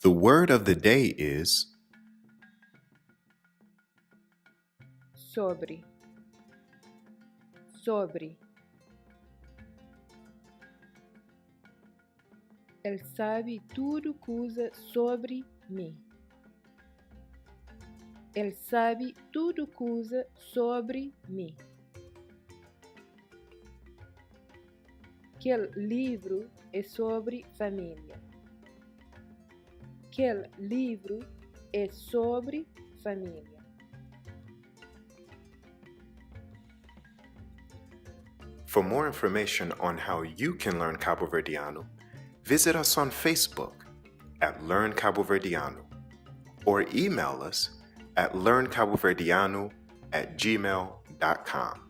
The word of the day is Sobri Sobri El sabe tudu kuza sobri mi. El sabe tudu kuza sobri mi. Kel livru é sobri família. Kel livru é sobri família. For more information on how you can learn Caboverdiano, visit us on Facebook at Learn Caboverdiano or email us at learncaboverdiano at gmail.com.